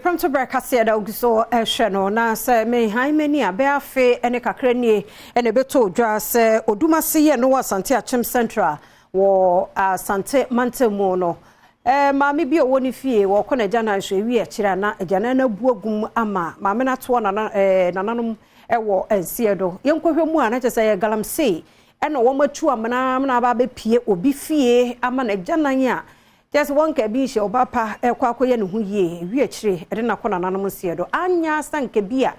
Prɛmtoberɛ kaseɛ da ogu so ɛhwɛ no. Na sɛ mehan m'ani a, bɛyɛ afe ne kakra nie ɛna ɛbɛtɔ dwa sɛ Odumase yɛ no wɔ Asante Akyem Central wɔ Asante mantam mu no, maame bi a ɔwɔ ne fie, wɔkɔ n'agyanan so, ewi akyire a na agyanan no abu agum ama maame no atoɔ nananom ɛwɔ nseɛ do. Yɛnkɔhwɛ mu a, na kyerɛ sɛ yɛ galamsey ɛna wɔn atu amena amena aba abɛpie obi fie ama n'agyanan a kyerɛ sɛ wɔn nka bi nhyɛ ɔba pa ɛkɔ akɔyɛ ne ho yie, ewi akyire ɛde n'akɔ nananom nseɛ do. Anya asa nka bi a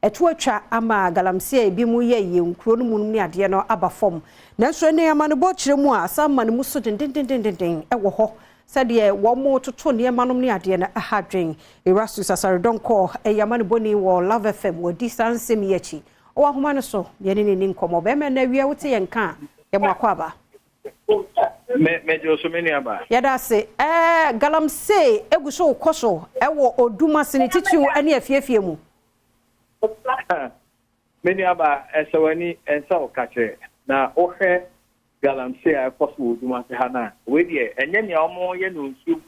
ɛto atwa ama galamsey a ebi mu yɛ yie nkuro no mu ne adeɛ no aba fam, nanso ɛne amanebɔ kyerɛ mu a, asa ama ne mu so dendendendenden ɛwɔ hɔ sɛdeɛ wɔn toto nneɛma nom ne adeɛ no aha dwen. Erastus Asaredɔnkɔ ɛyɛ amanebɔni wɔ Love FM, wɔdi saa nsɛm yi akyi, ɔwɔ ahoma no so, yɛne ne ni nkɔmmɔ. Bɛrima no awia, wote yɛn ka a, yɛmo akɔ aba. Mɛgye wo so, me nuaba. Yɛda ase. Galamsey egu so kɔ so ɛwɔ Odumase ne titiriw ne afiefie mu. Me nuaba, ɛsɛ w'ani ɛnsa wo ka kyerɛ na wohwɛ galamsey a ɛkɔ so wɔ Odumase ha no a, wei deɛ ɛnyɛ nea ɔmo yɛ no nsuo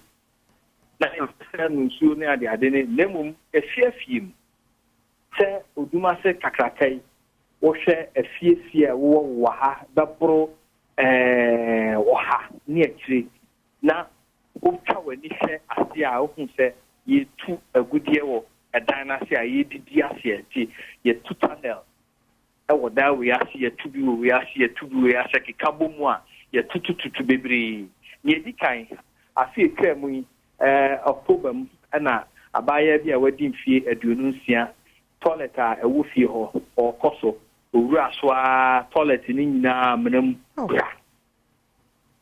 na ɛsɛ no nsuo ne adeade ne, na mmom afiefie mu. Sɛ Odumase kakraka yi, wohwɛ afiefie a ɛwowɔ wɔ ha bɛboro 100 ne akyire, na wotwa w'ani hwɛ ase a, wohu sɛ yɛtu agudeɛ wɔ ɛdan no ase a yɛdidi aseɛ, nti yɛtu tunnel ɛwɔ dan wei ase, yɛtu bi wɔ wei ase, yɛtu bi wei ase, keka bɔ mu a yɛtutututu bebree. Nea edi kan, afe etwa mu yi, October mu, ɛna abaayewa bi a wadi mfie 26, toilet a ɛwɔ fie hɔ ɔrekɔ so, owura so a, toilet no nyinaa amena mu kura,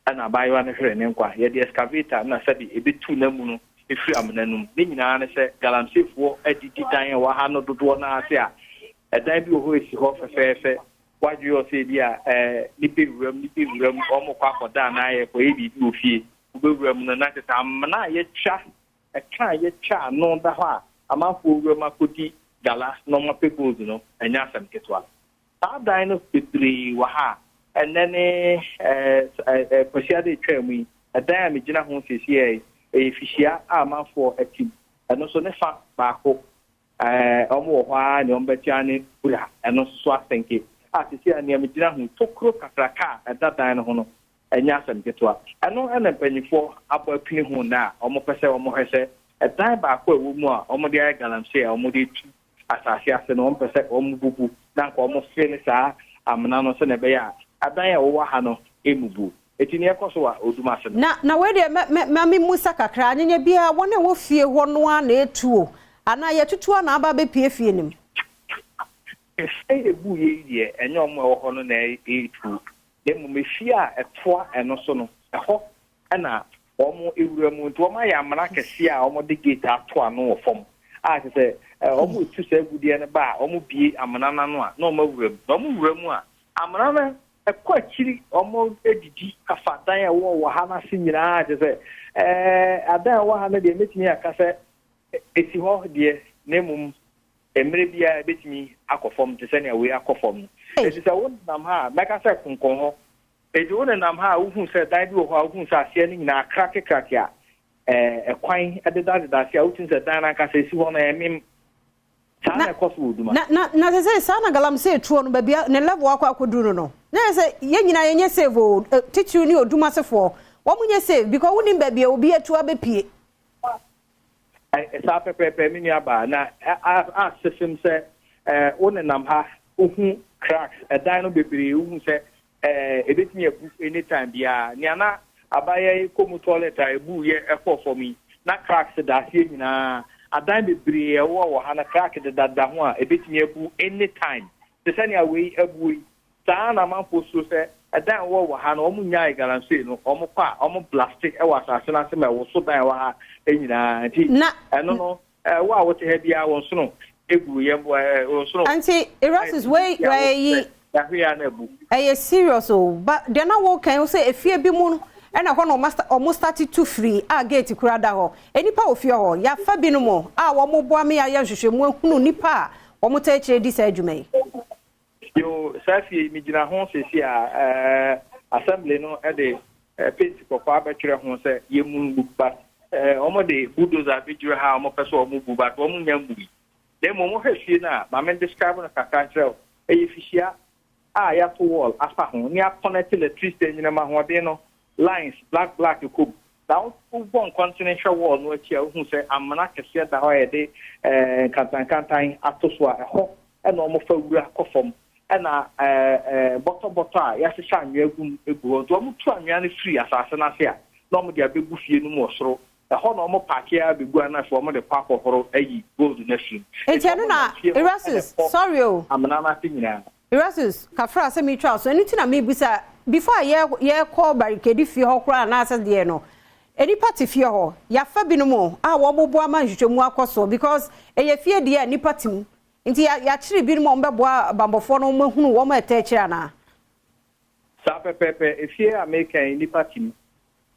ɛna abaayewa no hwere ne nkwa. Yɛde excavator na sɛbi ebetu n'amu no efiri amena no mu. Ne nyinaa ne sɛ galamseyfoɔ adidi dan a ɛwɔ ha no dodoɔ no ase a, ɛdan bi wɔ hɔ esi hɔ fɛfɛɛfɛ, wadwe ɔsɛ bi a nipa ewura mu, nipa ewura mu, wɔn kɔ akɔda anaa yɛ kɔyɛ biribi wɔ fie, wobɛwura mu no na kyerɛ sɛ amena a yɛtwa ɛka a yɛtwa ano da hɔ a amanfoɔ wura mu akɔdi gala na wɔn apɛ gold no, ɛnyɛ asɛm ketewa. Saa dan no bebree wɔ ha a ɛnɛ ne ɛɛ ɛɛ Kwasiada etwa mu yi, ɛdan a megyina ho siesie yi, ɛyɛ fihyia a amanfoɔ ɛte mu. Ɛno nso ne fa baako wɔn wɔ hɔ ara nea wɔn bɛtua ne wura, ɛno nso so asɛnke a siesie a nea megyina ho, tokuro kakraka a ɛda dan no ho no, ɛnyɛ asɛm ketewa. Ɛno ɛna mpanyinfoɔ abɔ apini ho na a wɔn pɛ sɛ wɔn hwɛ sɛ ɛdan baako a ɛwɔ mu a wɔde ayɛ galamsey a wɔde tu asase ase no, wɔn pɛ sɛ wɔn bubu na nka wɔn fe ne saa amena no sɛnea ɛbɛyɛ a adan a ɛwɔ ha no emubu. Eti nea ɛkɔ so wɔ Odumase no. Na wei deɛ, mɛ mɛ ma mi musa kakra anyanya biara, wɔn a ɛwɔ fie hɔ no a na etu o, anaa yɛtutu a na aba abɛpie fie no mu? Efie ebu yɛ yi deɛ, ɛnyɛ wɔn a ɛwɔ hɔ no na etu, na mmom efie a ɛtoa ɛno so no, ɛhɔ ɛna wɔn ewura mu, nti wɔn ayɛ amena kɛseɛ a wɔde gate ato ano wɔ fam a kyerɛ sɛ wɔn etu saa agudeɛ no ba a, wɔn bie amena n'ano a na wɔn awura mu, na wɔn wura mu a, amena no ɛkɔ akyiri, wɔn edidi afa dan a ɛwɔ wɔ ha n'ase nyinaa. Kyerɛ sɛ adan a ɛwɔ ha no deɛ, mɛtumi aka sɛ esi hɔ deɛ, na mmom mmerɛ biara ebɛtumi akɔ fam te sɛ nea wei akɔ fam no. Eti sɛ wonam ha a, mɛka sɛ konkɔn hɔ. Eti wonenam ha a, wohu sɛ dan bi wɔ hɔ a, wohu sɛ aseɛ no nyinaa krake a ɛkwan ɛdedadeda ase a, wotumi sɛ dan no ankasa esi hɔ no ɛmem saa na ɛkɔ so wɔ Oduma. Na sɛ saa na galamsey tuo no, baabi a ne level akɔ akɔduru no, na yɛ sɛ yɛn nyinaa yɛnyɛ safe o, titiriw ne Odumasefoɔ, wɔn nyɛ safe because wonim baabi a obi atu abɛpie. Saa pɛpɛɛpɛ, me nua baa, na asesem sɛ wo nenam ha, wohu cracks, ɛdan no bebree, wohu sɛ ebetumi abu anytime biara. Nea na abayɛ yi kɔ mu toilet a ebu yɛ ɛkɔɔ fam yi, na cracks da aseɛ nyinaa. Adan bebree ɛwɔ wɔ ha na crack dedada ho a ebetumi abu anytime te sɛ nea wei abu yi. Saa na amanfoɔ suro sɛ ɛdan a ɛwɔ wɔ ha no, wɔn nyaa galamsey no, wɔn kɔ a, wɔn blast ɛwɔ asase no ase ma ɛwoso dan ɛwɔ ha nyinaa. Nti na ɛno no, wo a wote ha biara, wɔn sono egu yɛn wɔn sono. Nti Erastus, wei yi yahwɛ ya na abu. Ɛyɛ serious o, ba deɛ na wɔka yi sɛ efie bi mu no, ɛna hɔ na ɔmo start tu firi a gate kura da hɔ, nipa wɔ fie hɔ, yafa binom a wɔn boa me ayɛ nhwehwɛmu ehunu nipa a wɔn ta akyire di saa adwuma yi. Yo, saa fie yi megyina ho sesi a, assembly no de paint kɔkɔɔ abɛtwerɛ ho sɛ yɛmu ngu, but Wɔde bulldozer abɛdwira ha a wɔpɛ sɛ wɔbu, but wɔnnya mmui. Na mmom wohwɛ fie no a, ma me describe no kakra nkyerɛ wo. Ɛyɛ fihyia a yɛato wall afa ho ne akɔnɛte electricity, anyinam ahoɔden no lines black black kɔ mu. Na wobɔ nkɔntene hwɛ wall no akyi a, wohu sɛ amena kɛseɛ da hɔ a yɛde nkantankantan ato so a ɛhɔ ɛna wɔfa wura kɔ fam, ɛna bɔtɔbɔtɔ a yɛahyehyɛ anwea gu mu gu hɔ. Nti wɔtu anwea no firi asase no ase a, na wɔde abɛgu fie no mu wɔ soro. Ɛhɔ na wɔn pack a abɛgu a na afei wɔde kɔ akɔhoro ayi gold no afiri mu. Nti ɛno na Erastus, sorry o. Amena no ase nyinaa. Erastus, kafra sɛ metwa so. Ɛno nti na mebisa before a yɛkɔ barricade fie hɔ koraa anaasɛ deɛ no, nipa te fie hɔ, yɛafa binom a wɔboboa ama nhwehwɛmu akɔ so, because ɛyɛ fie deɛ a nipa te mu. Nti yɛakyere binom a wɔbɛboa bambɔfoɔ no, wɔahunu wɔn a ɛtɛ akyire anaa? Saa pɛpɛɛpɛ. Efie a meka yi, nipa te mu.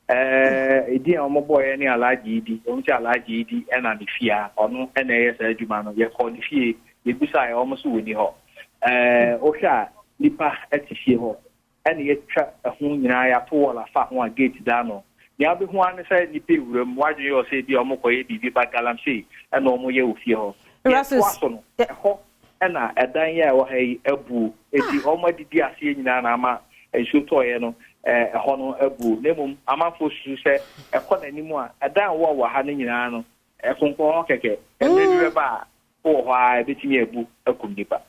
Edin a wɔbɔɔyɛ ne Alhaji Idi. Wɔn sɛ Alhaji Idi ɛna ne fie a ɔno ɛna ɛyɛ saa adwuma no. Yɛkɔ ne fie, yɛbusa yɛ, wɔn nso wɔ ni hɔ. Wohwɛ a, nipa ɛte fie hɔ, ɛna yɛtwa ɛho nyinaa, yɛato wall afa ho a gate da no. Nea wobɛhu ara ne sɛ nipa ewura mu. Wadwene yɛ ɔsɛ bi a wɔkɔyɛ biribi ba galamsey ɛna wɔyɛ wɔ fie hɔ. Yɛtoa so no, ɛhɔ ɛna ɛdan yi a ɛwɔ ha yi abuo, eti wɔn adidi aseɛ nyinaa na ama nsuo tɔɔyɛ no ɛhɔ no abuo. Na mmom amanfoɔ susu sɛ ɛkɔ n'anim a, ɛdan a wɔwɔ wɔ ha no nyinaa no ɛkonkɔn hɔ kɛkɛ. Mmerɛ bi bɛba a wowɔ hɔ a, ɛbɛtumi abu akum nipa.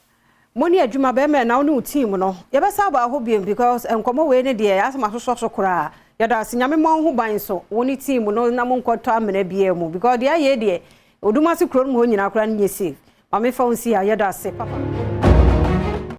Mo ne adwuma bɛrima na wo ne wo team no, yɛbɛsa aba hɔ biom, because nkɔmmɔ wei ne deɛ asɛm asosɔ so koraa. Yɛda ase. Nyame ma wo ho ban so, wo ne team no, na monkɔtɔ amena biara mu, because deɛ ayɛ deɛ, Odumase kuro no mu hɔ nyinaa koraa no nyɛ safe. Maame, fa wo nsi a, yɛda ase papa.